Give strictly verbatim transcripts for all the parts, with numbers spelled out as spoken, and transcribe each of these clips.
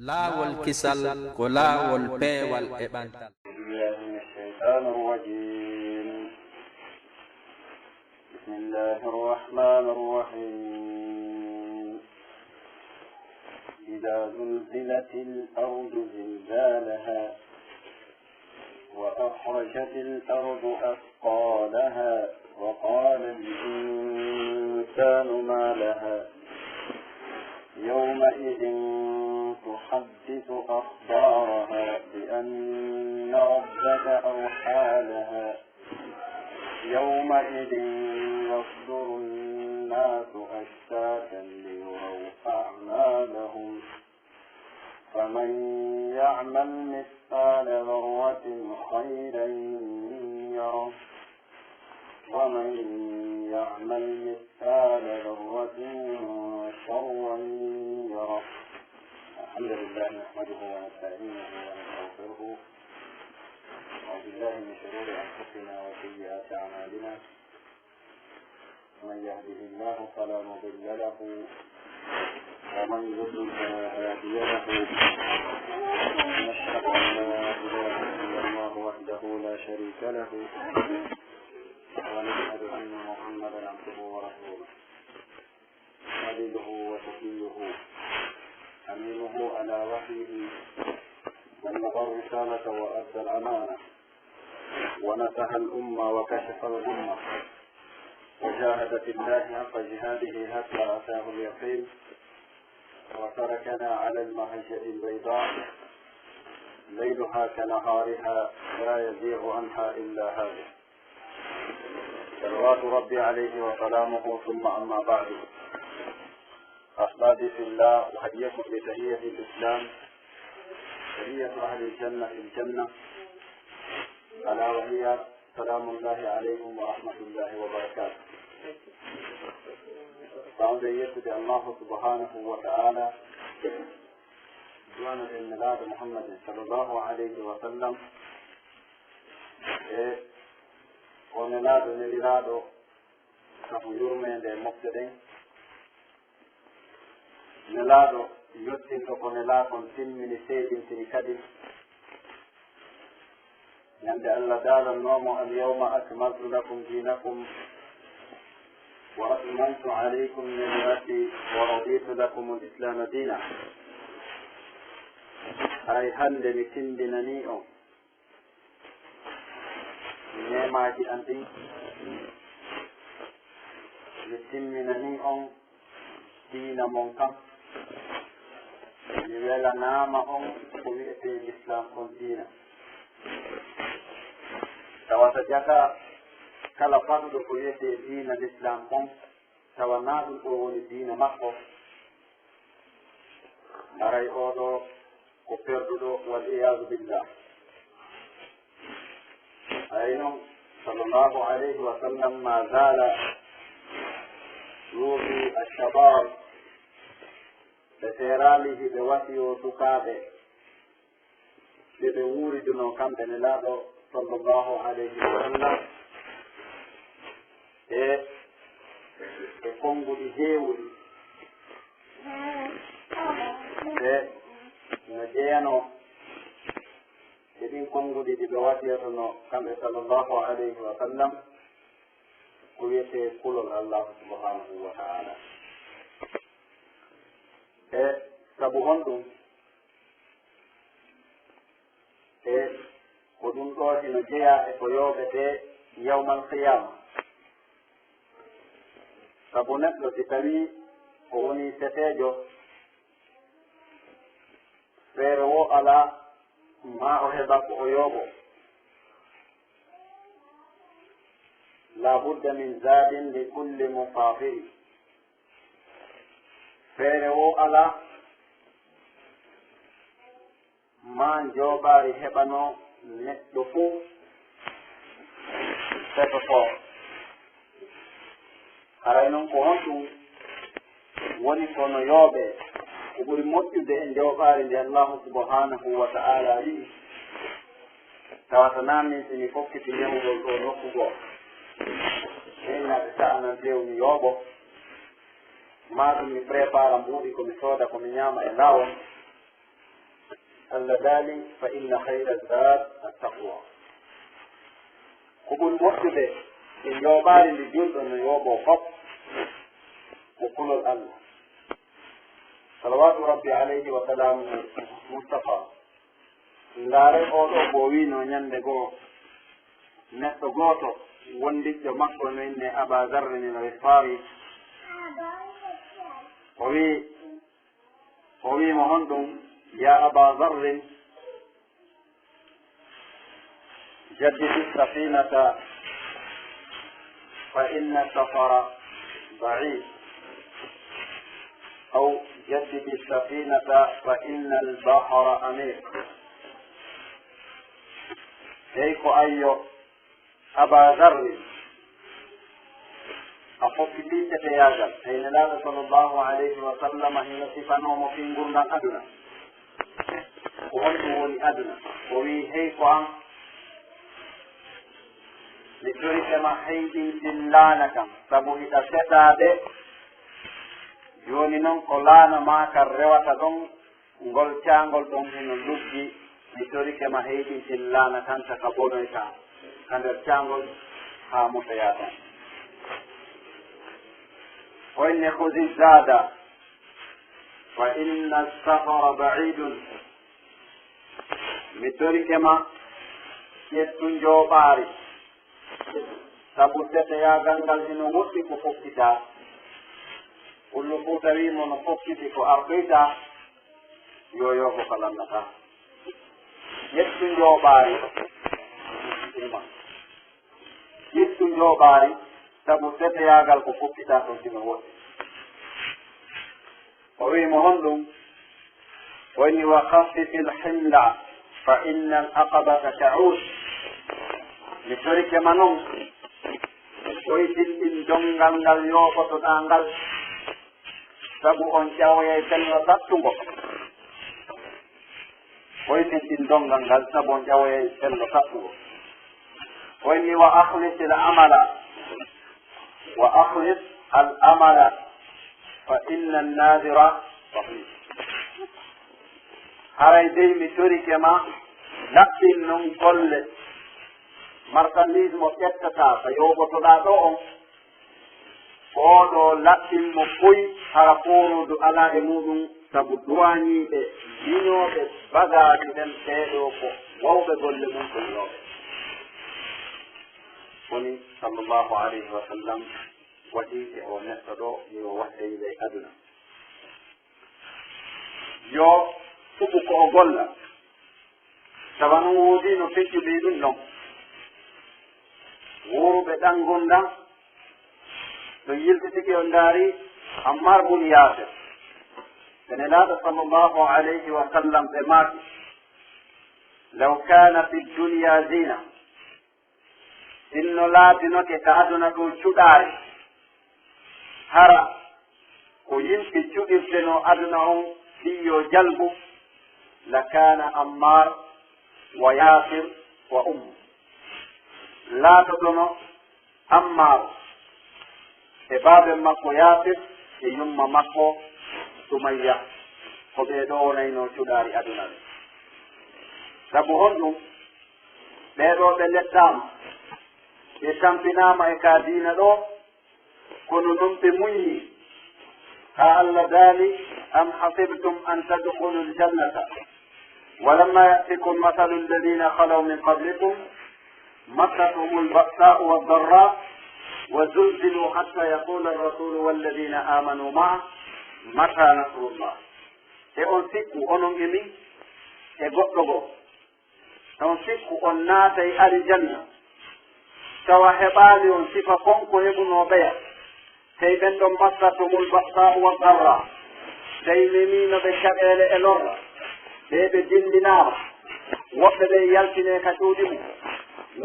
Laawol kisal ko laawol peewal e ɓantal. أعوذ بالله من الشيطان الرجيم. بسم الله الرحمن الرحيم. إذا زلزلت الأرض زلزالها وأخرجت الأرض أثقالها وقال الإنسان ما لها يومئذ تحدث أخبارها بأن ربك أوحى لها يومئذ يصدر الناس أشتاتا ليروا أعمالهم فمن يعمل مثقال ذرة خيرا يره ومن يعمل مثقال ذرة شرا يره. الحمد لله نحمده ونستعينه ونستغفره ونعوذ بالله من شرور أنفسنا وسيئات أعمالنا. من يهده الله فلا مضل له ومن يضلل فلا هادي له. ونشهد أن لا إله إلا الله وحده لا شريك له ونشهد أن محمدا عبده ورسوله خليله وصفيه أمينه على وحيه بلغ الرسالة وأدى الأمانة ونصح الأمة وكشف الغمة وجاهد في الله حق جهاده حتى أتاه اليقين وتركنا على المحجة البيضاء ليلها كنهارها لا يزيغ عنها إلا هالك. صلوات ربي عليه وسلامه، ثم أما بعد. أحبابي في الله، أحييكم بتحية الإسلام، تحية أهل الجنة في الجنة، ألا وهي سلام الله عليكم ورحمة الله وبركاته. Ɓawde yettude Allahu subhanahu wa ta'ala, du'anaɗen Nelaaɗo Muhammadin sallallahu alayhi wa sallam, e o Nelaaɗo neliraaɗo sabu yurmeende e mofte ɗen. Nelaaɗo yottinto ko nelaakon timmini, seedintini kadi. Ñande Allah daalannoo mo, "Al-yawma akmaltu lakum dinakum wa atmamtu alaykum ni'mati wa raditu lakum al-islama dina." Haray hannde mi tindinanii on neemaaji an ɗin, mi timminanii on diina mon kan, mi welanaama on ko wi'etee Lislaam kon diina. Tawata jaka kala faɗuɗo ko wi'etee diina Lislaam kon, tawa naa ɗum ɗoo woni diina makko, haray oo ɗoo ko perduɗo, wal iyaazu billah. Haray non, sallallahu alayhi wa sallam, ma zaala yuusi ashabab, ɓe seeraali hiɓe wasiyoo sukaaɓe ɓe ɓe wuuridunoo kamɓe Nelaaɗo sallallahu alayhi wa sallam, e, e konnguɗi heewuɗi, e no jeyanoo e ɗin konnguɗi ɗi ɓe wasiyotonoo kamɓe sallallahu alayhi wa sallam, ko wiyetee kulol Allahu subhanahu wa ta'ala. E sabu honɗum? E ko ɗum ɗoo hino jeyaa e ko yooɓetee yawmal qiyaama. Sabu neɗɗo si tawii o wonii seteejo, feere woo alaa maa o heɓa ko o yooɓoo. La budda min zaadin li kulli musaafiri. Feere woo alaa maa njooɓaari heɓanoo neɗɗo fuu fetotoo. Haray non ko honɗum woni kono yooɓee ko ɓuri moƴƴude e njooɓaari nde Allahu subhanahu wa ta'ala wi'i, tawata naa min si mi fokkiti nehugol ɗoo nokku goo, mi inna ɓe sa'anan tew mi yooɓo, maa ɗum mi prépara mbuuɗi ko mi sooda ko mi ñaama e laawol, Allah daali, "Fa inna khayra zad at-taqwa." Ko ɓuri moƴƴude e njooɓaari ndi juulɗo no yooɓoo fof, ko kulol Allah. Salawaatu Rabbi alayhi wa salaamuhu Mustafa. Ndaare oo ɗoo ko o wiino ñande goo, neɗɗo gooto, wondiɗɗo makko no innee Aba Zarrin al Ghifari. O wii, o wii mo honɗum, "Ya Aba Zarrin, jaddidi safinata fa inna safara ba'id." Aw jaddidi safinata fa inna al-bahra amiq. Hey ko ayyo, Aba Zarri, a fokkitii seteyaagal. Tawi Nelaaɗo sallallahu alayhi wa sallam hino sifanoo mo fii ngurndan aduna. Ko honɗum woni aduna? O wii, "Hey ko an, mi torike ma heyɗintin laana kan, sabu hiɗa setaade. Jooni non ko laana maa kan rewata ɗon, ngol caangol ɗon hino luggi, mi torike ma heyɗintin laana kan ka bonoyta ka nder caangol haa motoyaa ton." O inni, "Khudhi zada fa inna safara ba'idun." Mi torike ma, ƴettu njooɓaari, sabu seteyaagal ngal hino woɗɗi ko fokkitaa. Pullo Fuuta wii mo no fokkiti ko artoyta, yo yo ko ka lannataa. Ƴettu njooɓaari. Ƴettu njooɓaari, sabu seteyaagal ko fokkitaa ɗon hino woɗɗi. O wii mo honɗum? O inni, "Wa khaffifil himla fa innal aqabata ta'ud." Mi torike ma non, ɓoytinɗin donngal ngal yooɓotoɗaa ngal, sabu on ƴawoyay fello saɗtungo. Ɓoytinɗin donngal ngal, sabu on ƴawoyay fello saɗtungo. O inni, "Wa akhlis al amala, wa akhlis al amala, fa inna an-nadhira sahih." Haray dey mi torike ma, laɓɓin non golle, marchandise mo ƴettataa ka yooɓotoɗaa ɗoo on. Oo ɗoo laɓɓin mo poy, hara fooroodu alaa e muuɗum, sabu duwaañiiɓe, miñooɓe, bagaasi ɓen, ɓee ɗoo ko wawɓe golle mum, ko yooɓe. Woni, sallallahu alayhi wa sallam, waɗi e oo neɗɗo ɗoo, yo waɗde yimɓe e aduna. Yo suɓu ko o golla. Tawa non woodii no feƴƴuɗi ɗum ɗon. Wuuruɓe ɗan ngurndan, no yiltitike, o ndaari Ammar bun Yaasir. Ɓe Nelaaɗo sallallahu alayhi wa sallam ɓe maaki, "Law kaana fi dunya zina." Sinno laatinoke ka aduna ɗoo cuɗaari, hara ko yimɓe cuɗirtenoo aduna on fii yo jalbu, "lakaana Ammaar wa Yaasir wa ummu." Laatotono Ammaar e baaben makko Yaasir e yumma makko Sumayya, ko ɓee ɗoo wonaynoo cuɗaari aduna ɓe. Sabu honɗum? Ɓee ɗoo ɓe lettaama, ɓe tampinaama e ka diina ɗoo, kono non ɓe muññi. Haa Allah daali, "Am hasibtum an tadkhulul jannata wa lamma ya'tikum mathalul ladhina khalaw min qablikum massathumul ba'sa'u wad darra'u wa zulzilu hatta yaqula ar-rasulu wal ladhina amanu ma'ahu mata nasrullah." E on sikku, onon e min, e goɗɗo goo? On sikku on naatay aljanna, tawa heɓaali on sifa kon ko heɓunoo ɓeya? Tawi ɓen ɗon massathumul ba'sa'u wad darra, tawi memiino ɓe caɗeele e lorra, ɓe ɓe dillinaama, woɓɓe ɓen yaltinee ka cuuɗi mum,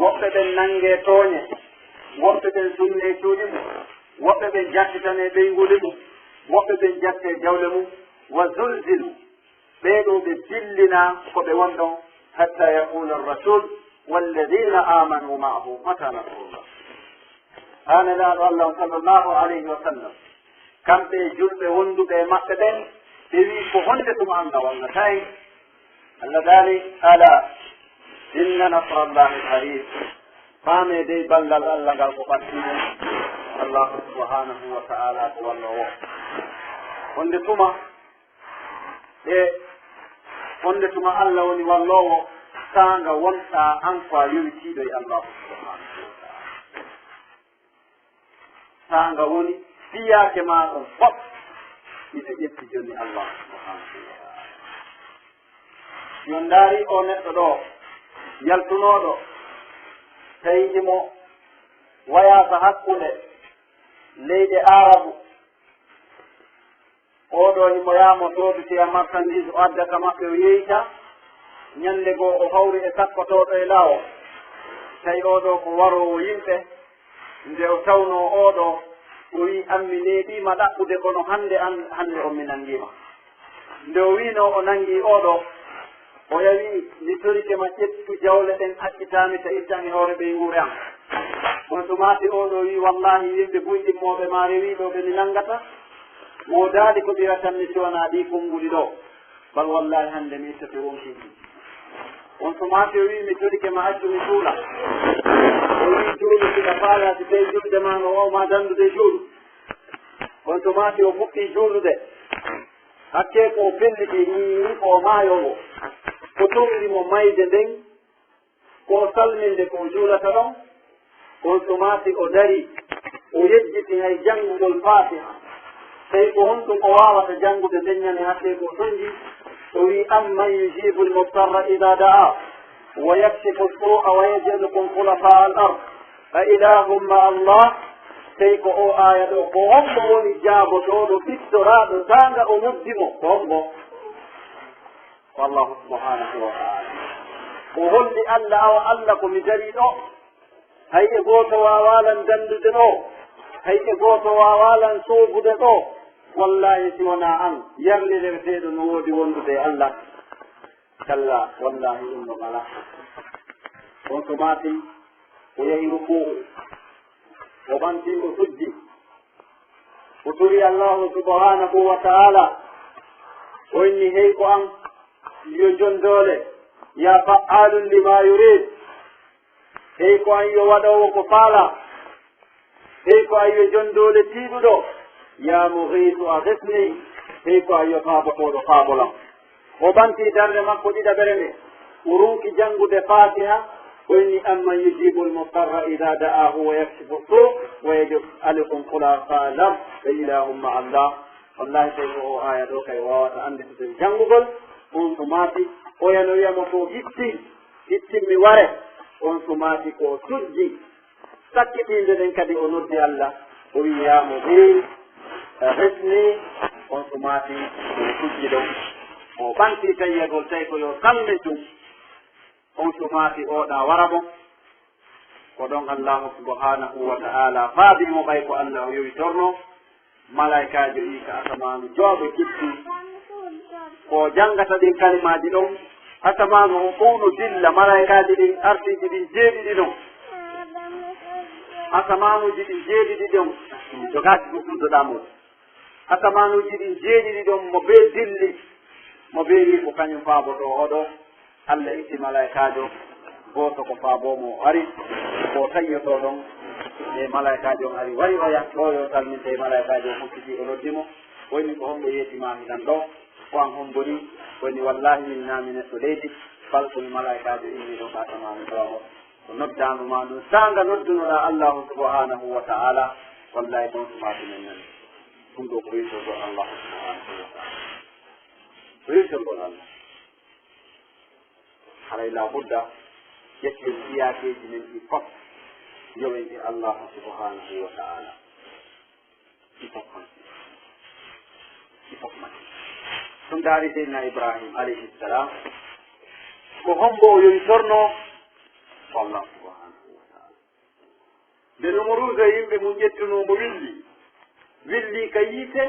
woɓɓe ɓen nanngee tooñee, woɓɓe ɓen sunnee cuuɗi mum, woɓɓe ɓen jattitanee ɓeynguuli mum, woɓɓe ɓen jattee jawle mum, wa zulzilu, ɓee ɗoo ɓe dillinaa ko ɓe won ɗon, hatta yaqula ar-rasul walladhina amanu ma'ahu mata nasrullah. Haa Nelaaɗo Allah on sallallahu alayhi wa sallam, kamɓe e julɓe wonduɓe e maɓɓe ɓen, ɓe wii, "Ko honde tuma Allah wallata en?" Allah daali, "Alaa inna nasrallahi qarib." Faamee dey ballal Allah ngal ko ɓattiiɗo. Allahu subhanahu wa ta'ala ko walloowo. Wonde tuma e wonde tuma Allah woni walloowo, saanga wonɗaa an ko a yowitiiɗo e Allahu subhanahu wa ta'ala. Saanga woni fiyaake maa on fof ina ƴetti jonni Allah subhanahu wa ta'ala. Si on ndaari o neɗɗo ɗo yaltunooɗo, tawi himo wayaasa hakkunde leyɗe Aarabu, oo ɗoo himo yaamo soodutiya marchandise, o adda ka maɓɓe, o yeeyta. Ñannde goo o hawri e sakkotooɗo e laawol. Tawi oo ɗoo ko waroowo yimɓe. Nde o tawnoo oo ɗoo, o wi'i, "An mi neeɓii ma ɗaɓɓude, kono hannde an, hannde on mi nanngii ma." Nde o wi'noo o nanngii oo ɗoo, o yawi, "Mi torike ma, ƴettu jawle ɗen, accitaa mi, ta ittan e hoore ɓeynguure am." On sumaati oo ɗoo wi'i, "Wallaahi, yimɓe buy ɗimmooɓe ma rewiiɗo ɓe mi nanngata." Woodaali ko ɓiratan mi si wanaa ɗii konnguɗi ɗoo. Bal wallaahi hannde mi ittete wonkinki. On sumaati o wi'i, "Mi torike ma, accu mi juula." O wi'i, "Juulu, si a faalaa, si tawi julde ma no wawma dandude, juulu." On sumaati o fuɗɗii juulude. Hakkee ko o felliti ni, ni ko o maayoowo. Ko tumndi mo mayde nden, ko o salminde ko o juulata ɗon. On sumaati o darii, o yejjiti hay janngugol Faatiha. Tawi ko honɗum o waawata janngude nden ñande hakkee ko o sonnji? O wi'i, "Amman yujibul mudtarra idaa da'aa, wa yakshifu suu'a, wa yaj'alukum khulafaa al ard. A ilaahun ma'a Allah?" Tawi ko oo aaya ɗoo, ko hombo woni jaabotooɗo, ɓittoraaɗo, saanga o noddi mo? Ko hombo? Ko Allahu subhanahu wa ta'ala. O holli Allah, awa Allah ko mi darii ɗoo. Hay e gooto waawaa lan dandude ɗoo. Hay e gooto waawaa lan soobude ɗoo. Wallaahi, si wonaa an, yarlireteeɗo no woodi wondude e Allah. Kalla, wallaahi, ɗum no alaa. On sumaati, o yahi rukuu'u. O ɓanti, o sujji. O tori Allahu subhanahu wa ta'ala. O inni, "Hey ko an, yo jondoole, ya fa'aalun lima yurid." Hey ko an, yo waɗoowo ko faalaa. Hey ko an, yo jondoole tiiɗuɗo, ya mughiisu aghithni. Hey ko an, yo faabotooɗo, faabolan. O ɓanti darnde makko ɗiɗaɓere nde, o ronki janngude Faatiha, o inni, "Amman yujibul mudtarra idaa da'aahu wa yakshifu suu' wa yaj'alukum khulafaa al ard, a ilaahun ma'a Allah?" Wallaahi, tawi ko oo aaya ɗoo kay o waawata anndude janngugol, on sumaati, oya no wi'a mo to hittin, hittin mi ware, on sumaati ko o sujji. Sakkitiinde nden kadi o noddi Allah, o wi'i, "Ya Mughith, aghithni." On sumaati o sujji ɗon, o ɓanti tayyagol, tawi ko yo salmin ɗum. On sumaati o ɗa wara mo. Ko ɗon Allahu subhanahu wa ta'ala faabi mo ɓay ko Allah o yowitorno. Malaa'ikaajo ii ka asamaanu jooɓe kitti. Ko o janngata ɗin kalimaaji ɗon, asamaanu on fow no dilla, malaa'ikaaji ɗin arsiiji ɗin jeeɗiɗi ɗon. Asamaanuuji ɗin jeeɗiɗi ɗon, jogaaki ko suddoɗaa mo. Asamaanuuji ɗin jeeɗiɗi ɗon, mo bee dilli, mo bee rii ko kañum faabotoo oo ɗoo. Allah itti malaa'ikaajo gooto ko faaboo mo, o ari, ko o tayyotoo ɗon. E malaa'ikaajo on ari, wari oya, ɗo yo salminte. E malaa'ikaajo on hokkiti, o noddi mo, o inni, "Ko hombo yeeti maa hiɗan ɗo? Ko an hombo ni?" O inni, "Wallaahi, min naa mi neɗɗo leydi, bal ko mi malaa'ikaajo immiiɗo ka asamaanu ɗo." O noddaano ma ɗum, saanga noddunoɗaa Allahu subhanahu wa ta'ala, wallaahi, ko on sumaati men nani. Ɗum ɗo ko yettorgol Allahu subhanahu wa ta'ala. Ko yettorgol Allah. Haray laa budda ƴetten fiyaakeeji men ɗi fof, yowen e Allahu subhanahu wa ta'ala. Ɗi fof man. Ɗi fof man. Ɗum daari Seydina Ibrahim alayhi salam, ko hombo o yowitorno? Ko Allah subhanahu wa ta'ala. Nde Numuruuza e yimɓe mum ƴettunoo mo, willi, willi ka yiite,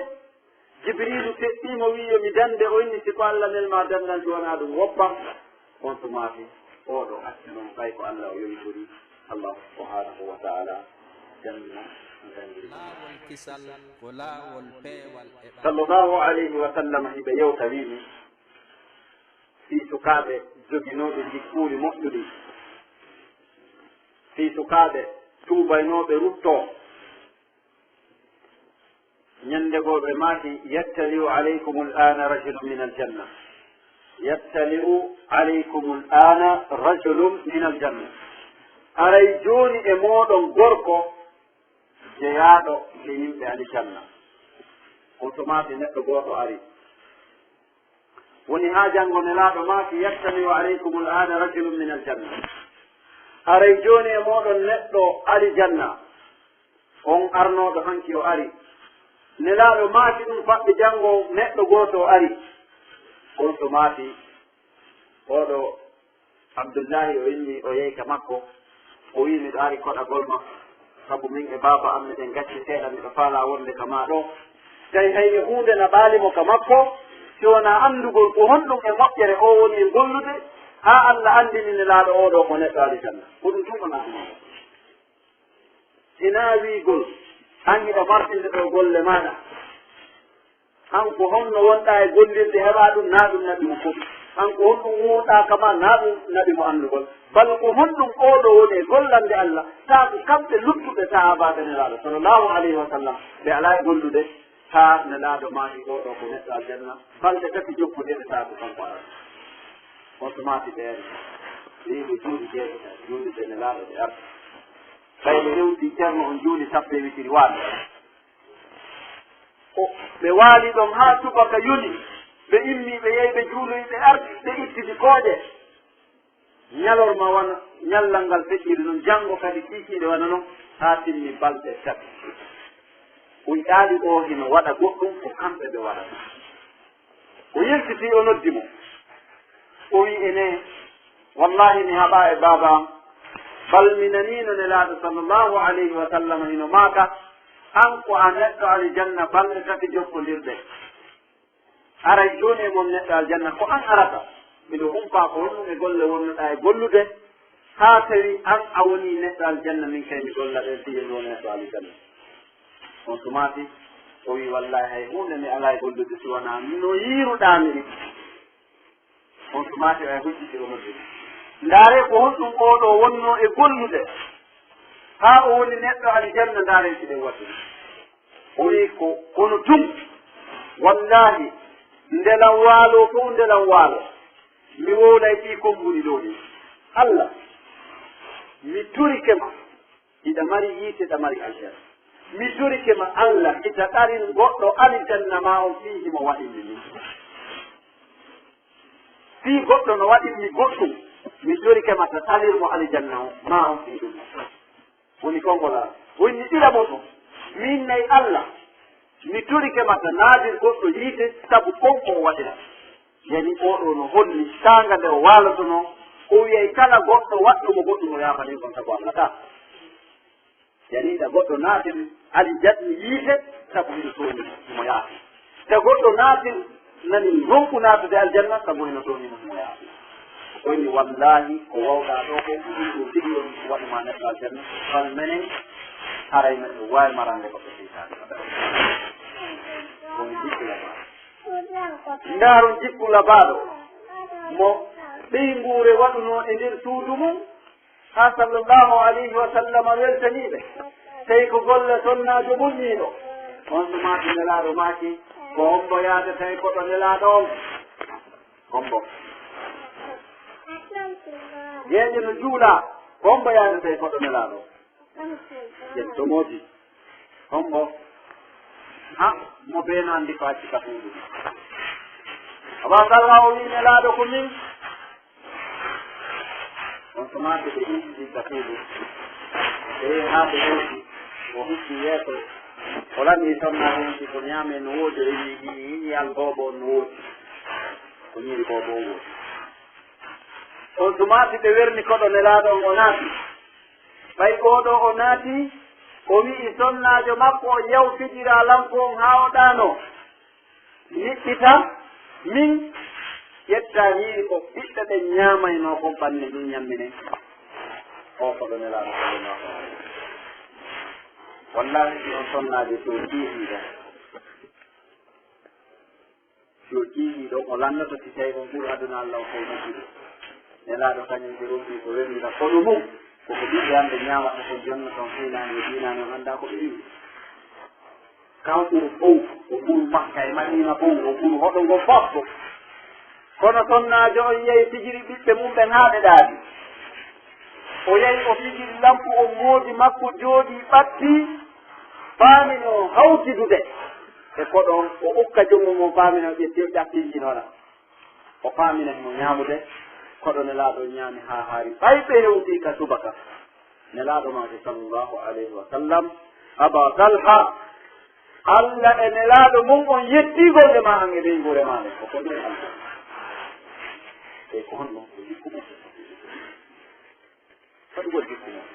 Jibriilu feƴƴii mo, wi'i, "Yo mi dande." O inni, "Si ko Allah nel maa dandan, si wonaa ɗum, woppa." On sumaati, oo ɗo acci noon, ɓay ko Allah o yowitori, Allah subhanahu wa ta'ala danndi mo, danndi mo. Laawol kisal ko laawol peewal e ɓandu. Sallallahu alayhi wa sallam hiɓe yewta, wi'i mi, fii Sukaaɓe joginooɓe jikkuuli moƴƴuɗi, fii sukaaɓe tuubaynooɓe ruttoo. Ñande goo ɓe maaki, "Yattali'u alaykumul aana rajulun minal janna. Yattali'u alaykumul aana rajulun minal janna." Aray jooni e mooɗon gorko jeyaaɗo e yimɓe alijanna. On to maaki neɗɗo gooto ari. Woni haa janngo Nelaaɗo maaki, "Yattali'u alaykumul aana rajulun minal janna." Haray jooni e mooɗon neɗɗo alijanna, on arnooɗo hanki o ari. Nelaaɗo maaki ɗum faɓɓi janngo neɗɗo gooto o ari. On to maaki, "Oɗo Abdullahi o inni o yehi ka makko, o wi'i miɗo ari koɗagol ma, sabu min e baaba am miɗen gacci seeɗa, miɗo faalaa wonde ka maa ɗoo." Tawi hay e huunde naɓaali mo ka makko, si wonaa anndugol ko honɗum e moƴƴere o woni e gollude, haa Alla anndini Nelaaɗo oo ɗoo ko neɗɗo alijanna. Ko ɗum tun wonaa ɗum. Hinaa wi'ugol, an hiɗa martinde ɗoo golle maaɗa. An ko honno wonɗaa e gollirde heɓaa ɗum, naa ɗum naɓi mo fof. An ko honɗum wuurɗaa kama, naa ɗum naɓi mo anndugol. Bal ko honɗum oo ɗoo woni e gollande Alla, taa ko kamɓe luttuɓe sahaabaaɓe Nelaaɗo sallallahu alayhi wa sallam, ɓe alaa e gollude, haa Nelaaɗo maaki oo ɗoo ko neɗɗo aljanna, balɗe tati jokkondirɗe taa ko kanko arata. On to maaki ɓe ari, wi'i ɓe juuɗe jeetati, juulirde Nelaaɗo ɓe arti. Ɓay ɓe hewti Ceerno on juuli sappo e witiri waɗi. Ko ɓe waali ɗon haa subaka yoni, ɓe immii, ɓe yehi, ɓe juuloyi, ɓe arti, ɓe ittiti kooƴe. Ñalorma wano ñallal ngal feƴƴiri non, janngo kadi kiikiiɗe wano non, haa timmi balɗe tati. O yi'aali oo hino waɗa goɗɗum ko kamɓe ɓe waɗata. O yiltitii, o noddi mo. O wi'i, "Enee, wallaahi mi haɓaa e baaba am. Bal mi naniino Nelaaɗo sallallahu alayhi wa sallam hino maaka, an ko a neɗɗo alijanna balɗe tati jokkondirɗe. Aray jooni e mon neɗɗo aljanna, ko an arata. Miɗo humpaa ko honɗum e golle wonnoɗaa e gollude, haa tawi an a wonii neɗɗo aljanna, min kay mi golla ɗen fii mi won neɗɗo alijanna." On sumaati, o wi'i, "Wallaahi hay huunde mi alaa e gollude si wanaa no yiiruɗaa mi ɗin." On sumaati o e hujjiti o noddi. Ndaaree ko honɗum oo ɗoo wonnoo e gollude, haa o woni neɗɗo alijanna, ndaaree si ɗen waɗi. O wi'i ko, kono tun, wallaahi, ndelan waaloo fow ndelan waaloo, mi wowlay ɗii kombuli ɗoo ɗin. Alla, mi turike ma, hiɗa mari yiite, hiɗa mari aljanna. Mi turike ma Alla, hita ɗarin goɗɗo alijanna maa on fii himo waɗi mi min. Fii goɗɗo no waɗi mi goɗɗum, mi turike ma ta ɗalir mo alijanna maa on fii ɗum. Woni konngol Alla. O inni ɗiɗaɓo ɗum. Min nay Alla, mi turike ma ta naadir goɗɗo yiite sabu kon ko o waɗira. Yani oo ɗoo no holli saanga nde o waalotonoo, o wi'ay kala goɗɗo waɗɗo mo goɗɗum o yaafanin kon sabu Alla taa. Yani ta goɗɗo naatir alijanna yiite sabu hino tooñi mo yaafi. Ta goɗɗo naatir nani ronku naatude aljanna sabu hino tooñi mo mo yaafi. O inni, "Wallaahi, ko wawɗaa ɗoo ko, ko ɗum ɗoo tigi on waɗu ma neɗɗo aljanna, fal menen, haray men ɗum waawi marande goɗɗo seytaane." Woni jikku labaaɗo. Ndaaron jikku labaaɗo mo ɓeynguure waɗunoo e nder suudu mum, haa sallallahu alayhi wa sallam weltanii ɓe. Tawi ko golle sonnaajo muññiiɗo. On sumaati Nelaaɗo maaki, "Ko hombo yaadata e koɗo Nelaaɗo on?" Hombo? Geeƴe no juulaa. Ko hombo yaadata e koɗo Nelaaɗo? Ƴen tomoodi. Hombo? Ha, mo beenaandi ko acci ka suudu. Aba Salma o wi'i, "Nelaaɗo ko min." On sumaaki ɓe itti ka suudu. Ɓe yehi haa ɓe hewti. O hikki yeeso. O lanndii sonnaajo on si ko ñaamee no woodi, o inni, "Ñiiñal boobo on no woodi." Ko ñiiri boobo on woodi. On sumaaki ɓe werni koɗo Nelaaɗo on, o naati. Ɓay oo ɗoo o naati, o wi'i sonnaajo makko on, "Yaw fijiraalanko on haa o ɗaanoo. Niɓɓita min, ƴetta ñiiri ko ɓiɓɓe ɓen ñaamaynoo kon ɓanni min ñamminen." Oo koɗo Nelaaɗo sallallahu alayhi wa sallam. Wallaahi, si on sonnaajo so tiiɗii ɗon. Yo ƴiiƴii ɗon o lannoto si tawi on ɓuri aduna Alla on fof majjude. Nelaaɗo kañum ɓe rumpi ko wernira koɗo mum, koko ɓiɓɓe am ɓe ñaamata kon jonna ton fiinaani e diinaani on anndaa ko ɓe wi'i. Kan ɓuru fof, o ɓuru Makka e Madiina fof, o ɓuru hoɗo ngo fof fof. Kono sonnaajo on yehi fijiri ɓiɓɓe mum ɓen haa ɓe ɗaani. O yehi o fijiri lampu on moodi makko jooɗii ɓattii, faamino hawtidude e koɗo on, o ukka junngo ngon faamino ƴetti o ƴakkinkinoɗa. O faamina himo ñaamude, koɗo Nelaaɗo ñaami haa haari. Ɓay ɓe hewtii ka subaka, Nelaaɗo maaki sallallahu alayhi wa sallam, Aba Talha, Alla e Nelaaɗo mum on yettii golle maa an e ɓeynguure maa nden, ko fodde e aljanna. E ko honɗum? Ko jikku mum. Faɗugol jikku mum.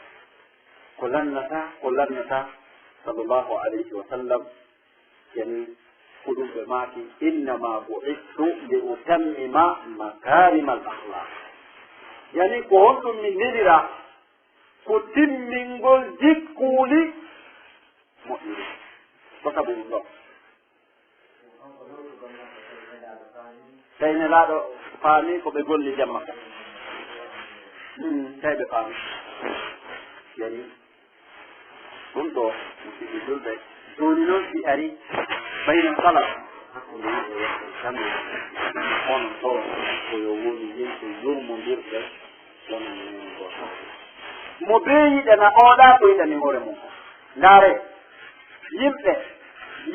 Ko lannata, ko lannata, sallallahu alayhi wa sallam, yani ko ɗum ɓe maaki, "Innama bu'istu li utammima makarimal akhlaq." Yani ko honɗum mi nelira? Ko timmingol jikkuuli moƴƴude. Ko sabu ɗum ɗo. Tawi Nelaaɗo faami ko ɓe golli jamma ka. Hmm, tawi ɓe faami. Yani, ɗum ɗo, musidɓe julɓe, jooni noon si ari, bayno kala, hakkunde yimɓe yimɓe jamma, onon ɗo, ko yo woni yimɓe yurmondirɓe, wona neene gooto. Mo bee yiɗana, oɗa ko yiɗani hoore mum. Ndaare, yimɓe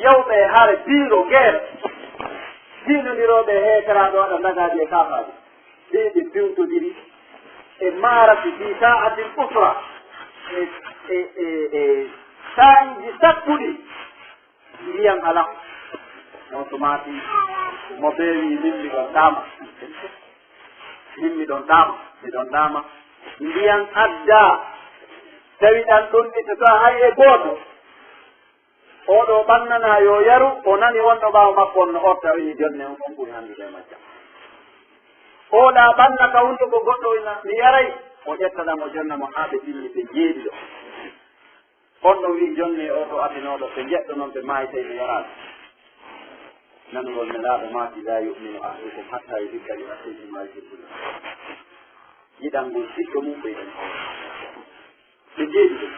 yawɓe e hare, piiro, geer, diinondirooɓe e heekaraaɓe waɗa ndagaaji e kaafaaji. Ɓe ɓe piwtodiri e maaraki fi sa'atil usra, e, e, e, e saa'iiji sakkuɗi, ndiyan alaa. On tumaati mo beewi, min mi ɗon ɗaama. Min mi ɗon ɗaama, mi ɗon ɗaama. Ndiyan addaa. Tawi ɗan ɗon ɓe tata hay e gooto. Oɗo ɓannana yo yaru, o nani wonɗo ɓaawo makko on no orta, o wi'i jonne on, on ɓuri handude e majja. Oɗa ɓanna ka hunduko goɗɗo ina, mi yaray, o ƴetta ɗan o jonna mo haa ɓe timmi ɓe jeeɗiɗo. On ɗon wi'i jonne o to atinooɗo, ɓe njeɗɗo non ɓe maayi tawi ɓe yaraali. Nanugol Nelaaɗo maaki, "Laa yu'minu ahadukum hatta yuhibba li akhihi ma yuhibbu li nafsihi." Yiɗangol ɓiɗɗo mum ɓeydan hoore. Ɓe jeeɗi ɗum.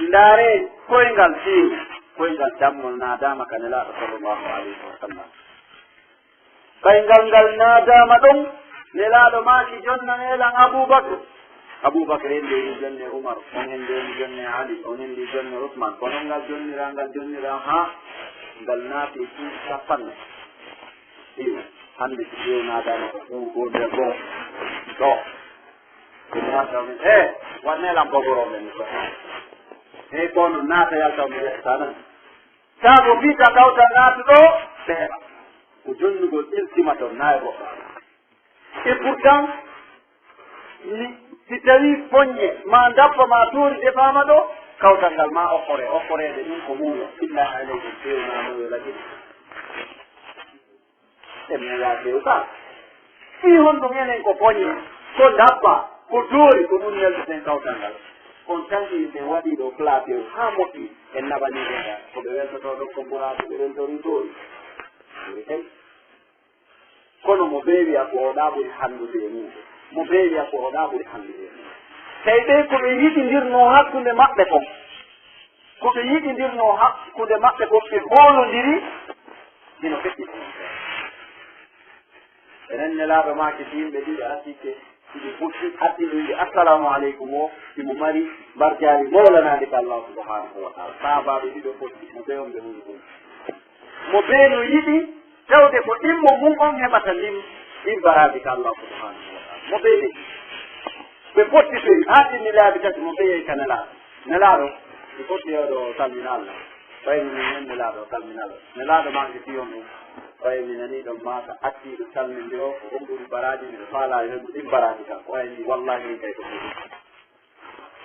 Ndaare koyngal fiiru, koyngal dammol naadaama ka Nelaaɗo sallallahu alayhi wa sallam. Ɓay ngal ngal naadaama ɗon, Nelaaɗo maaki, "Jonnanee lan Abubakr." Abubakr en nde wii, "Jonnee Umar." On en nde wii, "Jonnee Ali." On en nde wii, "Jonnee Usman." Ko non ngal jonniraa, ngal jonniraa haa ngal naati e cuuɗi capanɗe. Iyo, hannde si ƴeew naadaama ko ɗum ɗo nder ɗo. Ɗo. Ɗum naata min, eh, waɗnee lan bogoro men ni ko. Eh, ko no naata yalta mi yetta nan. Sabu fii ka kawtal naatuɗo, ɓe heɓa. Ko jonnugol iltima ton, naa e goɗɗo. Et pourtant, ni, si tawii poñe, maa ndappa, maa tuuri defaama ɗo, kawtal ngal maa okkoree, okkoreede ɗum ko muuyo. Illa alaykum, feewnaa muuyo lagiri. E muuyaa feew ka. Fii honɗum enen ko poñe, ko ndappa, ko tuuri, ko ɗum nelduɗen kawtal ngal. On tan en waɗii ɗo plateau haa moƴƴi, en naɓanii ɓe ngal. Ko ɓe weltotoo ɗon, ko mburaaɓe ɓe weltorii toon. Ɓuri kay. Kono mo bee wi'a ko oɗa ɓuri hanndude e mum. Mo bee wi'a ko oɗa ɓuri hanndude e mum. Tawi ɓe ko ɓe yiɗindirnoo hakkunde maɓɓe kon. Ko ɓe yiɗindirnoo hakkunde maɓɓe kon, ɓe hoolondiri, hino feƴƴi. Enen Nelaaɗo maaki, si yimɓe ɗiɗo artiike, si ɓe fuɗɗi artininde "Assalaamu aleykum" o, himo mari mbarjaari mawlanaandi ka Allaahu subhaanahu wa taala. Sahaabaaɓe ɗiɗo fotti, mo bee on ɓe woni ɗum. Mo bee no yiɗi tawde ko ɗimmo mum on heɓata ndin, ɗin baraaji ka Allaahu subhaanahu wa taala. Mo bee ɓe, ɓe fotti toy, haa tinni laabi tati, mo bee yehi ka Nelaaɗo. Nelaaɗo, mi fotti e oɗo salmina Allah. Ɓay mi nani Nelaaɗo salmina Allah. Nelaaɗo maaki fii on ɗum. Ɓay mi nani ɗon maaka attiiɗo salminde o, ko on ɓuri baraaji, miɗo faalaa yo heɓu ɗin baraaji kan. Ko wayi ni, wallaahi, min kay ko ɗum.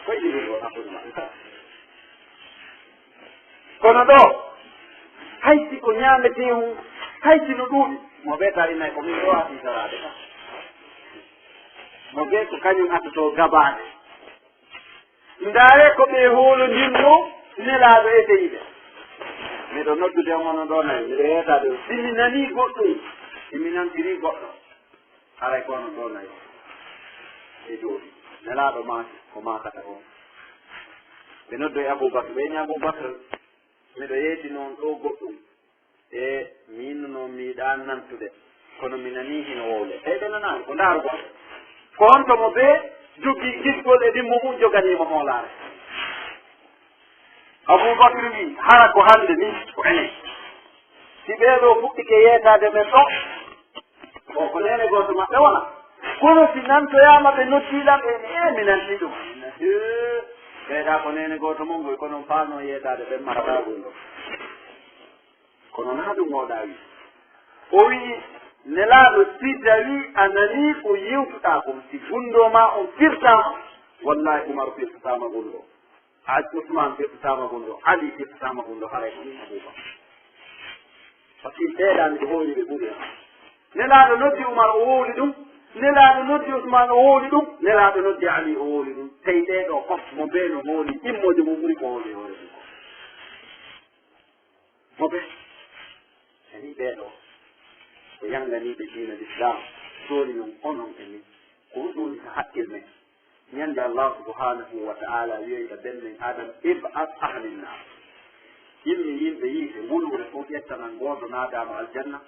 Koy ɗiɗi ɗo hakkunde maɓɓe kala. Kono ɗo, hay si ko ñaametee hun, hay si no ɗuuɗi, mo bee tawi nay ko min ɗo ati saraade ka. Mo bee ko kañum atotoo gabaade. Ndaare ko ɓe hoolondirnoo Nelaaɗo e tawi ɓe. Miɗo noddude on onon ɗo nay, miɗo yeetaade on. Si mi nanii goɗɗum, Imi nantiri goɗɗo, haray ko onon ɗo nayo. Ɓe jooɗi. Nelaaɗo maaki ko maakata on. Ɓe noddoyi Abubakar, ɓe inni, "Abubakar, miɗo yeetino on ɗo goɗɗum. E miin noon mi yiɗaa nantude, kono mi nanii hino wowle." Tawi ɓe nanaani, ko ndaarugol. Ko honto mo bee jogii kisgol e ɗimmo mum, joganii mo hoolaare? Abubakar wi, "Hara ko hannde nii, ko enen. Si ɓee ɗoo fuɗɗike yeetaade men ɗo, o ko neene gooto maɓɓe wona. Kono si nantoyaama ɓe noddii lan, en, e mi nantii ɗum. Ee, ɓeydaa ko neene gooto mon ngoy, kono on faanoo yeetaade ɓen mara ɗaagol ɗo." Kono naa ɗum o ɗaawi. O wi'i, "Nelaaɗo, si tawii a nanii ko yewtuɗaa kon, si gundoo maa on firtaama, wallaahi Umaru firtataama gundoo. Aj Usmaan firtataama gundoo. Ali firtataama gundoo, haray ko min Abubakar. Par ce que ɓeydaa miɗo hoori ɓe ɓuri am. Nelaaɗo noddi Umar, o wowli ɗum. Nelaaɗo noddi Usmaan, o wowli ɗum. Nelaaɗo noddi Ali, o wowli ɗum. Tawi ɓee ɗoo fof mo bee no hooli, ɗimmojo mum ɓuri ko hooli hoore ɗum ko." Mo ɓe, yani ɓee ɗoo, ko yannganiiɓe diina Lislaam, jooni noon onon e min, ko honɗum woni ka hakkil men? Ñande Allah subhanahu wa ta'ala wi'oyta ben men Adam, "Ib'as ahlin naar." Yimmi yimɓe yiite, wuluure fof ƴettanan gooto naadaama aljanna,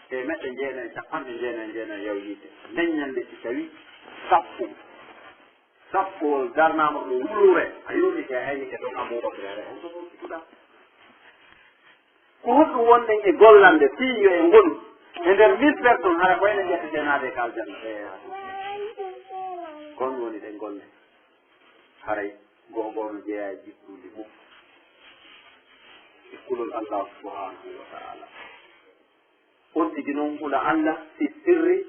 teemeɗɗe jeenayi, capanɗe jeenayi, jeenayi yaw yiite. Nden ñande si tawi sappo, sappo darnaama ɗo wuluure, a yurnike, a haynike toon Abubakar, on ko ɗon sikuɗaa. Ko honɗum wonɗen e gollande fii yo en ngonu e nder mille personnes, hara ko enen ƴettete naade ka aljanna? Ko honɗum woni ɗen golle? Haray goo goo no jeyaa e jikkuuli mum e kulol Allah subhanahu wa ta'ala. On tigi non hula Allah fi sirri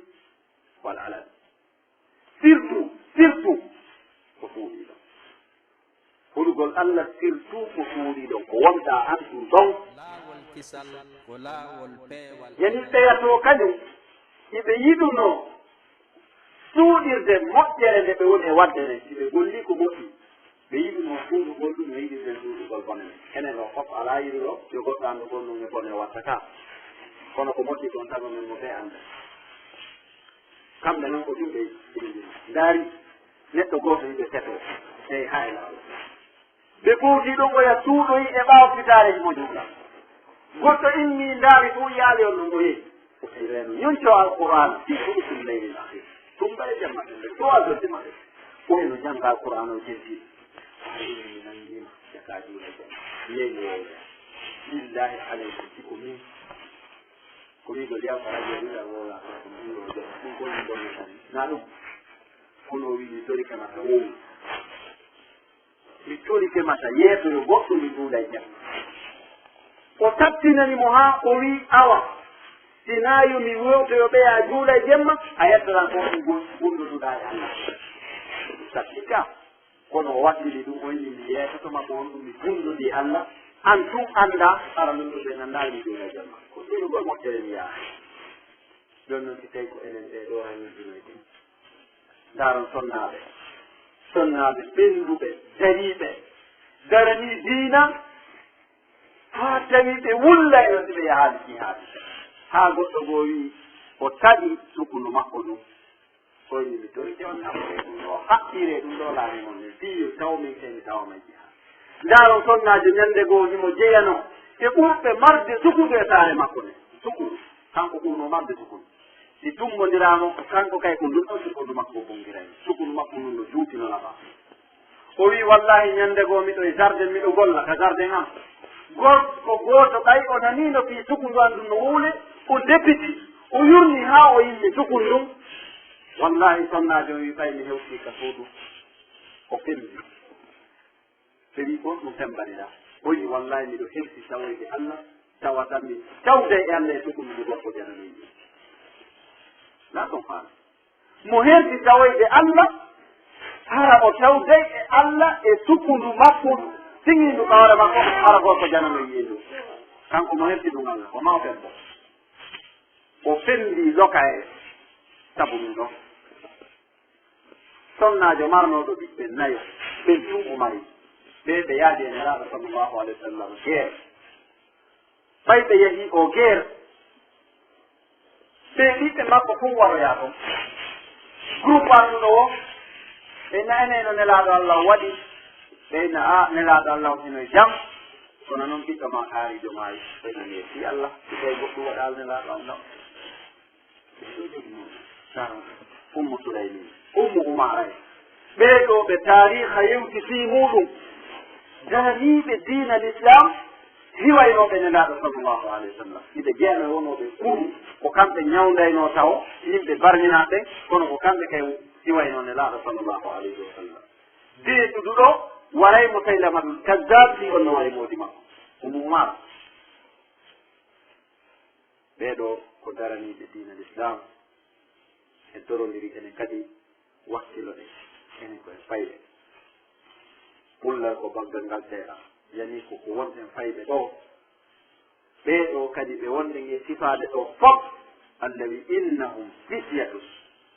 wal alani. Surtout, surtout ko suuɗiiɗo. Hulugol Allah surtout ko suuɗiiɗo, ko wonta an ɗum ɗon. Laawol kisal ko laawol peewal. Yani ɓeya to kañum, iɓe yiɗuno suuɗirde moƴƴere nde ɓe woni e waɗde nden, si ɓe golli ko moƴƴi, ɓe yiɗuno suuɗugol ɗum no yiɗirden suuɗugol bone nden. Enen o fof alaa yiɗuɗo yo goɗɗo anndu kon ɗum e bone o watta ka. Kono ko moƴƴi kon tago men mo ɓe annda. Kamɓe noon ko ɗum ɓe ndaari neɗɗo gooto yiɓe seto, eyi, haa e laawol. Ɓe pooti ɗon oya suuɗoyi e ɓaawo fitaare himo juula. Goɗɗo immii ndaari ɗum yaali on ɗum o yehi. O reeno ñunco Alqur'aana, fii sulusul laylil akhir. Ɗum ɓay jamma ɗum ɓe trois heures du matin. O eno jannga Alqur'aana o jenti. Haa immii nanngiima, jaka juula jam. Yehi wowle. Billaahi aleykum, si ko min. Ko wi'ugol yaw ka radio wi'a wowla ko ɗum ɗum ɗo jam. Ɗum ko ɗum ɗon tan. Na ɗum. Kono o wi'i mi torike ma ka wowlu. Mi torike ma ka yeeso yo goɗɗo mi juula e jam. O tattinani mo haa o wi'i awa. Si naa yo mi wowto yo ɓeya juula e jemma, a yettataa ko ɗum gon-, gonɗo duɗaa e Allah. Sabi ka. Kono o waɗɗini ɗum, o wi'i, "Mi yeetoto ma ko honɗum mi bunndodii Allah, an tun anndaa, hara min ɗum ɓe nanndaali mi juula jamma." Ko ɗum ko moƴƴere mi yaha. Ɗon noon si tawi ko enen ɓee ɗoo haa yurdunoyde. Ndaaron sonnaaɓe. Sonnaaɓe ɓennduɓe, dariiɓe. Daranii diina haa tawi ɓe wullay no si ɓe yahaali jihaadi. Haa goɗɗo goo wi'i o taƴi sukundu makko ndun. Koyni mi torike on naɓɓe ɗum ɗo, haɓɓire ɗum ɗo laamu mon nden, fii yo taw min kay mi tawa majji haa. Ndaaron sonnaajo ñande goo himo jeyanoo e ɓurɓe marde sukundu e saare makko nden. Sukundu, kanko ɓurnoo marde sukundu. Si tummbondiraama, kanko kay ko ndun ɗon sukundu makko o bonngiray. Sukundu makko ndun no juuti no laɓa. O wi'i, "Wallaahi, ñande goo miɗo e jardin, miɗo golla ka jardin am. Gorko gooto ɓay o nanii no fii sukundu an ndun no wowle, o depiti, o yurni haa o yimmi sukundu ndun. Wallaahi, sonnaajo on wi'i, ɓay mi hewtii ka suudu, o fembi." Ɓe wi'i, "Ko honɗum fembaniɗaa?" O wi'i, "Wallaahi, miɗo hewti tawoyde Allah, tawata mi tawday e Allah e sukundu ndu gorko jananoyi ndun." Na ɗum faami. Mo herti tawoyde Allah, hara o tawday e Allah e sukundu makko, siŋiindu ka hoore makko, hara gorko janano yi'e ndu. Kanko mo herti ɗum Allah, ko mawɗo debbo. O fembi loka e sabu ɗum ɗon. Sonnaajo marnooɗo ɓiɓɓe nayo, ɓen tun o mari. Ɓe, ɓe yaadi e Nelaaɗo sallallahu alayhi wa sallam, geer. Ɓay ɓe yahii o geer, Ɓe ɓiɓɓe makko fof waroyaa toon. Groupe arduɗo o, ɓe na ene no Nelaaɗo Allah waɗi, ɓe na a Nelaaɗo Allah hino e jam, kono noon ɓiɗɗo ma kaariijo maayi, ɓe na neesi Allah, si tawi goɗɗum waɗaali Nelaaɗo Allah. Ɓe ɗo jogii noon, Ummu Sulaymin, Ummu Umaara en. Ɓee ɗoo ɓe taariiha yewti fii muuɗum, daraniiɓe diina Lislaam, hiwaynooɓe Nelaaɗo sallallahu alayhi wa sallam. Hiɓe jeyaa e wonooɓe kuru, ko kamɓe ñawndaynoo tawo yimɓe barminaaɓe, kono ko kamɓe kay hiwaynoo Nelaaɗo sallallahu alayhi wa sallam. Deeƴuɗo ɗo, waray Musaylamatul Kazzaab, si on no waray moodi makko. Ummu Umaara. Ɓee ɗoo ko daraniiɓe diina Lislaam, en torondiri enen kadi wakkilo ɗen, enen ko en fayɓe. Pullal ko baggal ngal seeɗa, yani ko ko wonɗen fayɓe ɗoo. Ɓee ɗoo kadi ɓe wonɗen e sifaade ɗoo fof, Allah wi, "Innahum fityatun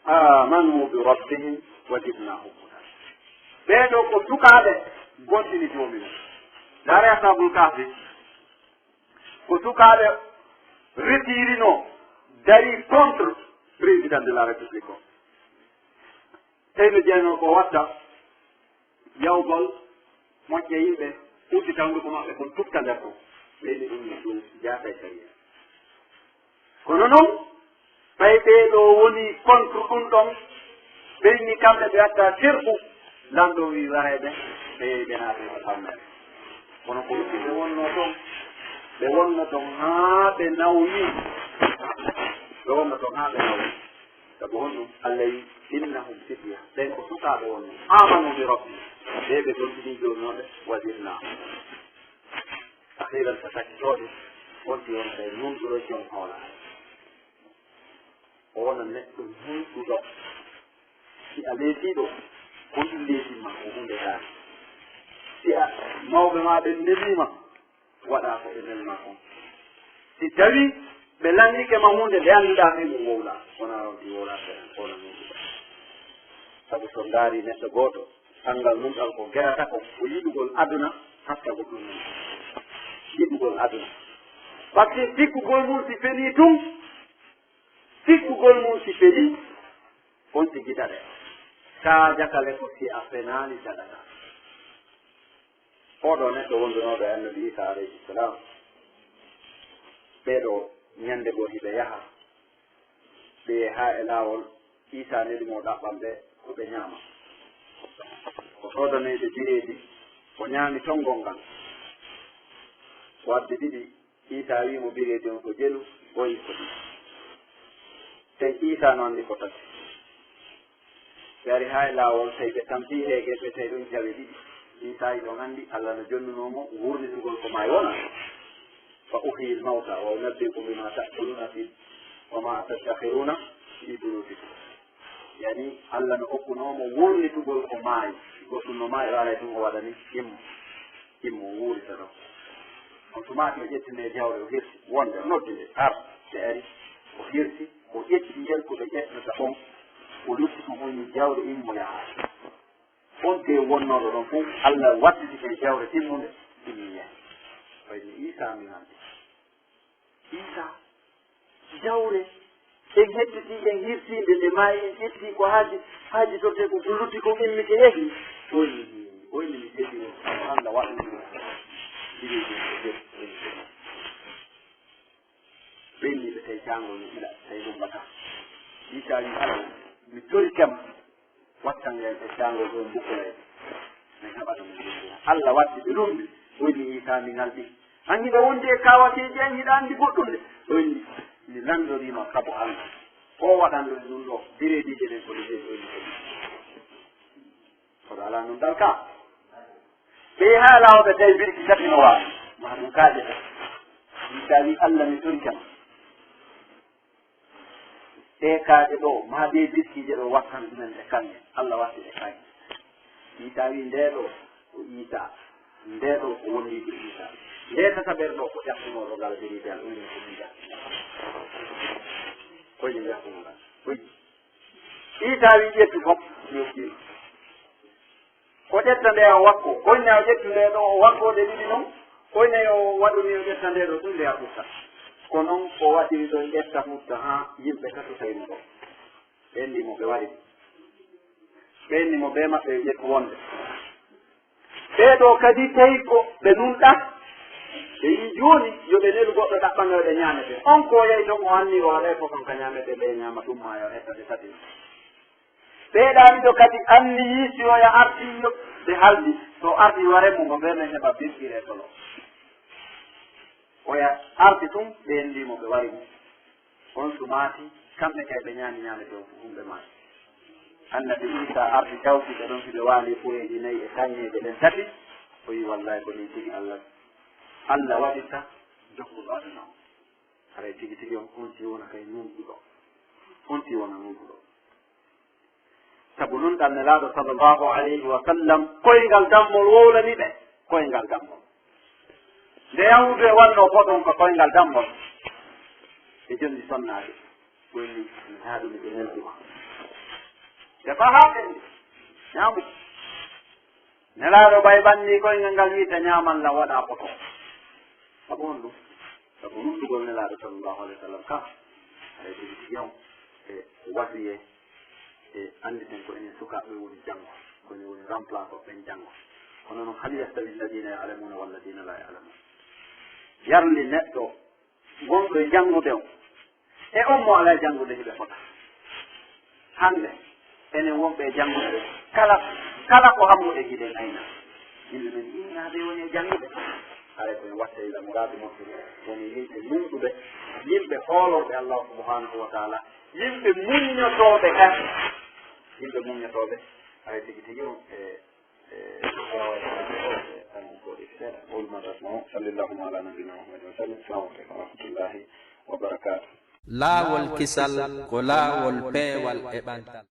amanu bi rabbihim wa zidnahum huda." Ɓee ɗoo ko sukaaɓe gontini joomi mum. Ndaare Ashaabul Kahfi, ko sukaaɓe retirinoo, darii contre président de la République o. Tawi no jeyanoo ko watta yawgol moƴƴa yimɓe, uddita hunnduko maɓɓe kon tufta nder ɗum. Ɓeyni ɗum no ɗum jaata e sariya. Kono noon, ɓay ɓee ɗoo woni contre ɗum ɗon, ɓe inni kamɓe ɓe watta sirku, lanɗo wi warayɓe, ɓe yehi ɓe naati ko palmere. Kono ko ɗum ɓe wonno toon, ɓe wonno toon haa ɓe nawni, ɓe wonno toon haa ɓe nawni. Sabu honɗum? Allah wi, "Innahum fitya." Ɓen ko sukaaɓe wonno. "Amanu bi rabbi." Ɓe ɓe gontini joomi maɓɓe, "Wa zidnahum." Akhiran ko sakkitooɓe, wonti wonɓe nunɗuɗo jom hoolaare. O wona neɗɗo nunɗuɗo. Si a leesiiɗo, ko ɗum leesii ma, ko huunde daande. Si a, mawɓe ma ɓen neliima, waɗa ko ɓe nelma kon. Si tawi ɓe lanndike ma huunde nde annduɗaa fii mum, wowla, wona ronti wowla seeɗan, ko wona nunɗuɗo. Sabu so ndaari neɗɗo gooto, anngal nunɗal ko gerata ko, ko yiɗugol aduna, hatta ko ɗum nun. Yiɗugol aduna. Parce que sikkugol mum si felii tun, sikkugol mum si felii, on tigi daɗe. Kaa jakale ko si a fenaali daɗata. Oo ɗoo neɗɗo wondunooɗo e Annabi Iisaa alayhi salaam, ɓee ɗoo ñannde goo hiɓe yaha, ɓe yehi haa e laawol, Iisaa neli mo o ɗaɓɓan ɓe ko ɓe ñaama. O soodanoyi ɓe bireedi, o ñaami tonngol ngal. O addi ɗiɗi, Iisaa wii mo bireedi on ko jelu, o yi ko ɗiɗi. Tawi Iisaa no anndi ko tati. Ɓe ari haa e laawol, tawi ɓe tampii heege, ɓe tawi ɗon jawe ɗiɗi. Iisaa hiɗon anndi Alla no jonnunoo mo wuurnitugol ko maayi wona. "Fa uhyil mawta wa unabbi'ukum bima ta'kuluna fi, wa ma taddakhiruna fi buyutikum." Yani, Alla no okkunoo mo wuurnitugol ko maayi. Goɗɗum no maayi, o aray tun o waɗani immo. Immo o wuurita ɗon. On tumaaki o ƴetti nde jawre, o hirsi. Wonde o noddi nde, ar, nde ari. O hirsi, o ƴetti ngel ko ɓe ƴettata on. O lutti ko woni jawre immo yaha. On tee wonnooɗo ɗon fof, Alla wattiti e jawre timmunde, ɗum yahi. Fayni Iisaa mi hannde. Iisaa, jawre, en hettiti, en hirsi nde, nde maayi, en ƴetti ko haaji, haaji torte ko, ko lutti ko immike yehi. Oyni, oyni mi seedi on, Alla waɗi ɗum. Ɗiɗi ɗum ko ƴetti, oyni. Ɓenni ɓe tawi caangol no ila, tawi ɗum bata. Iisaa wi, Alla, mi torike ma, wattan ngal e caangol ɗoo mbukulay. Min haɓata mo jeyde. Alla watti ɓe lumbi, oyni Iisaa mi ngalɗi. An hiɗa wondi e kaawateeji an, hiɗa anndi goɗɗum de. Oyni, mi lanndoriima kabo Alla. Ko waɗanɗo e ɗum ɗoo, bireediije ɗen ko ɗe jeyi oyni ko ɗum. Kono alaa non dal ka. Ɓe yahi haa laawol ɓe tawi birki tati no waawi. Maa ɗum kaaƴe ɗe. Iisaa wi, Alla mi torike ma. Ɗee kaaƴe ɗoo, maa ɗee birkiije ɗoo wattan ɗumen ɗe kaŋŋe. Alla watti ɗe kaŋŋe. Iisaa wi, ndee ɗoo ko Iisaa. Ndee ɗoo ko wondiijo Iisaa. Ndee tataɓere ɗoo ko ƴakkunooɗo ngal birigal, oyni ko Iisaa. Koyne ƴakkunoo ngal. Koy. Iisaa wi, ƴettu fof, mi hokkii ma. O ƴetta nde o wakko. Koyne o ƴettu nde ɗoo, o wakko ɗe ɗiɗi non. Koyne o waɗu ni o ƴetta nde ɗoo tun nde a ɓutta. Ko noon ko waɗiri ɗon ƴetta mutta haa yimɓe tato tawi mo ɗo. Ɓeen ndi mo ɓe wari. Ɓeen ndi mo bee maɓɓe e ƴettu wonde. Ɓee ɗoo kadi tawi ko ɓe nunɗa. Ɓe yii jooni yo ɓe nelu goɗɗo ɗaɓɓa nga yo ɓe ñaamete. On ko yahi toon o anni o waɗay fof on ka ñaamete ɓe ñaama ɗum maa yo hetta ɓe tati. Ɓee ɗaaniiɗo kadi anniyi si oya arti yo ɓe haldi. So arti yo remu mo ɓe men heɓa birɓire solo. Oya arti tun ɓe ndi mo ɓe wari mo. On sumaati kamɓe kay ɓe ñaami ñaame ɓe on fof ɗum ɓe maati. Annabi Iisaa arti tawti ɓe ɗon hiɓe waali ɓoyeeji nayi e kañeeje ɗen tati. O yi wallahi ko nii tigi Allah Allah waɗirta jokkuɗo aduna on. Haray tigi tigi on on ti wona kay nunɗuɗo. On ti wona nunɗuɗo. Sabu nun ɗan nelaaɗo sallallahu alayhi wa sallam koyngal dammol wowlani ɓe. Koyngal dammol nde yahudu e wannoo foton ko koyngal dammol. E jondi sonnaade koyni haa ɗum ɓe neldi ma. Ɓe fahaa ɓe ñaamu. Nelaaɗo ɓay ɓanni koyngal ngal wiita ñaaman lan waɗa foton. Sabu honɗum? Sabu nunɗugol nelaaɗo sallallahu alayhi wa sallam ka haray tigi tigi on e wasiyee. E annditen ko enen sukaaɓe woni janngo, ko enen woni remplaçant ɓen janngo. Kono noon hal yastawi alladina yalamuuna walladina la yalamuun? Yarli neɗɗo gonɗo e janngude on e on mo alaa janngude hiɓe fota? Hannde enen wonɓe e janngude kala kala ko hammuɗen hiɗen ayna. Yimɓe men innaade woni e janngude. Haray koye watte ila muraadu moƴƴude woni yimɓe nunɗuɓe, yimɓe hoolorɓe Allahu subhanahu wa taala, yimɓe muññotooɓe kadi. Yimɓe muññotooɓe. Haray tigi tigi on e e sallallahu ala nabina muhammadin wa sallim. Salamu aleykum wa rahmatullahi wa barakatuh. Laawol kisal ko laawol peewal e ɓantal.